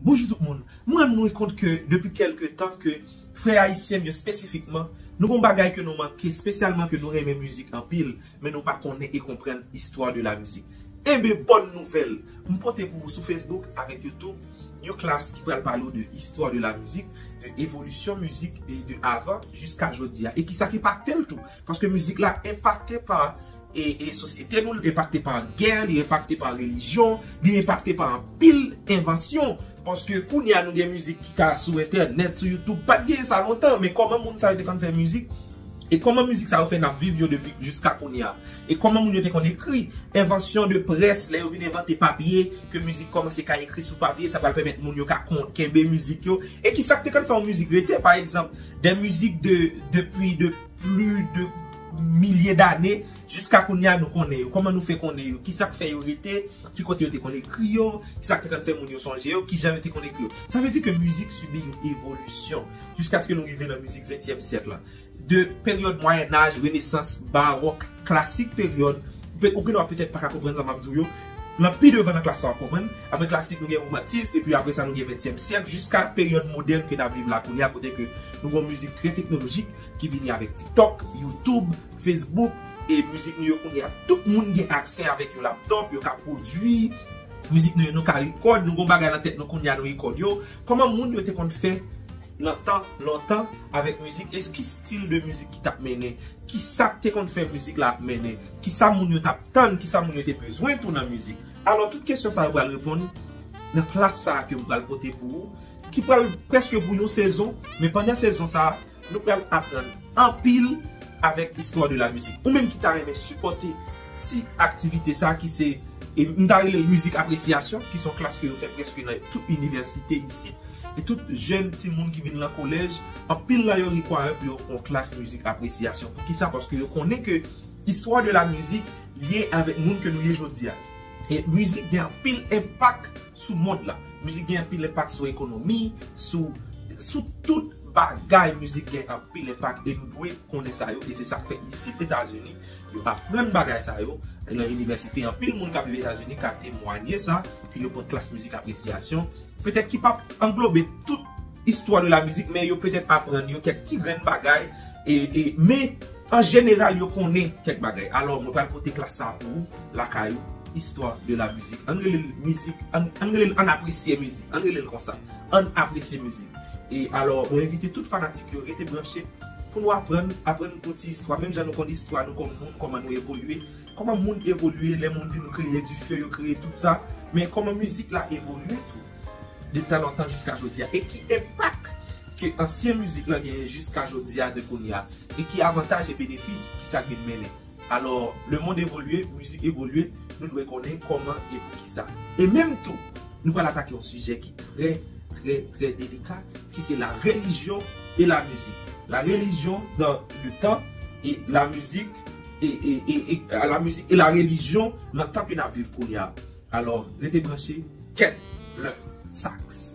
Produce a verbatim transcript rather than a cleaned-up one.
Bonjou tout moun. M rann mwen kont ke depi kèlke tan ke frè ayisyen m yo espesifikman, nou gon bagay ke nou manke, espesyalman ke nou renmen mizik anpil, men nou pa konnen e konprann istwa de la mizik. Enben, bòn nouvèl, m pote pou ou sou Facebook avèk YouTube yon klas ki pral pale w de istwa de la mizik, de evolisyon mizik e de avan jiska jodi a. E kisa ki enpakte l tou. Paske mizik la enpakte pa e, e sosyete nou, li enpakte pa gè, li enpakte pa relijyon, li enpakte pa anpil envansyon. Paske kounye a nou gen mizik ki ka sou entènèt, sou YouTube, pa t genyen sa lontan, men kòman moun sa yo te konn fè mizik? E kòman mizik sa yo fè n ap viv yo depi jiska kounye a? E kòman moun yo te konn ekri? Envansyon de près, lè yo vin envante papye, ke mizik kòmanse ka ekri sou papye, sa pral pèmèt moun yo ka kon, kenbe mizik yo. E kisa k te konn fè yon mizik rete? Pa egzanp, de mizik de, depi de plis de milye dane, jiska kounye a nou konnen yo. Kòman nou fè konnen yo? Kisa k fè yo rete? Ki kote yo te konn ekri yo? Kisa k te konn fè moun yo sonje yo? Kijan yo te konn ekri yo? Sa vle di ke mizik sibi yon evolisyon jiskaske nou rive nan mizik ventyèm syèk la. De peryòd Mwayennaj, Renesans, Bawòk, klasik peryòd, pe-, ou gen dwa petèt pa ka konprann sa m ap di w yo. Nan pi devan nan klas sa w ap konprann. Apre klasik, nou gen romantis, epi apre sa, nou gen ventyèm syèk, jiska peryòd modèn ke n ap viv la kounye a, kote ke nou gen yon mizik trè teknolojik ki vini avèk TikTok, YouTube, Facebook, e mizik nou yo kounye a, tout moun gen aksè avèk yon laptop, yo ka pwodui mizik nou yo, nou ka rekòd, nou gen yon bagay nan tèt nou kounye a, nou rekòd yo. Kòman moun yo te konn fè nan tan lontan avèk mizik, e ki stil de mizik ki t ap mennen, kisa k te konn fè mizik la ap mennen, kisa moun yo t ap tann, kisa moun yo te bezwen tou nan mizik. Alò, tout kesyon sa yo pral reponn nan klas sa a ke m pral pote pou ou, ki pral prèske pou yon sezon, men pandan sezon sa a, nou pral aprann anpil avèk istwa de la mizik. Ou menm ki ta renmen sipòte ti aktivite sa a ki se, e m ta rele l mizik apresyasyon, ki se yon klas ke yo fè prèske nan tout inivèsite isit. E tout jèn timoun ki vin nan kolèj, anpil nan yo require pou yo pran klas mizik apresyasyon. Poukisa? Paske yo konnen ke istwa de la mizik lye avèk moun ke nou ye jodi a. E mizik gen anpil enpak sou mond la. Mizik gen anpil enpak sou ekonomi, sou, sou tout bagay. Mizik gen anpil enpak e nou dwe konnen sa yo. E se sa k fè isit Etazini, yo aprann bagay sa yo nan inivèsite. Anpil moun k ap viv Etazini ka temwanye sa, ke yo pran klas mizik apresyasyon. Petèt ki p ap anglobe tout istwa de la mizik, men yo petèt aprann yo kèk ti grenn bagay, e, e, men an jeneral, yo konnen kèk bagay. Alò, mwen pral pote klas sa a pou ou, lakay ou, istwa de la mizik. Ann rele l mizik, ann, ann rele l, ann apresye mizik. Ann rele l konsa. Ann apresye mizik. E alò, mwen envite tout fanatik yo rete branche pou nou aprann, aprann yon ti istwa. Menm jan nou konn istwa nou kòm moun, kòman nou evolye, kòman moun evolye, lè moun vin kreye dife, yo kreye tout sa. Men kòman mizik la evolye tou. De tan lontan jiska jodi a. E ki enpak ke ansyen mizik lan genyen jiska jodi a de kounye a. E ki avantaj e benefis ki sa vin mennen. Alò, lemonn evolye, mizik evolye, nou dwe konnen kòman e poukisa. E menm tou, nou pral atake yon sijè ki trè, trè, trè delika, ki se la relijyon e la mizik. La relijyon dans le temps e la mizik e, e, e, e, la mizik e la relijyon nan tan ke n ap viv kounye a. Alò, rete branche, kèt le saks.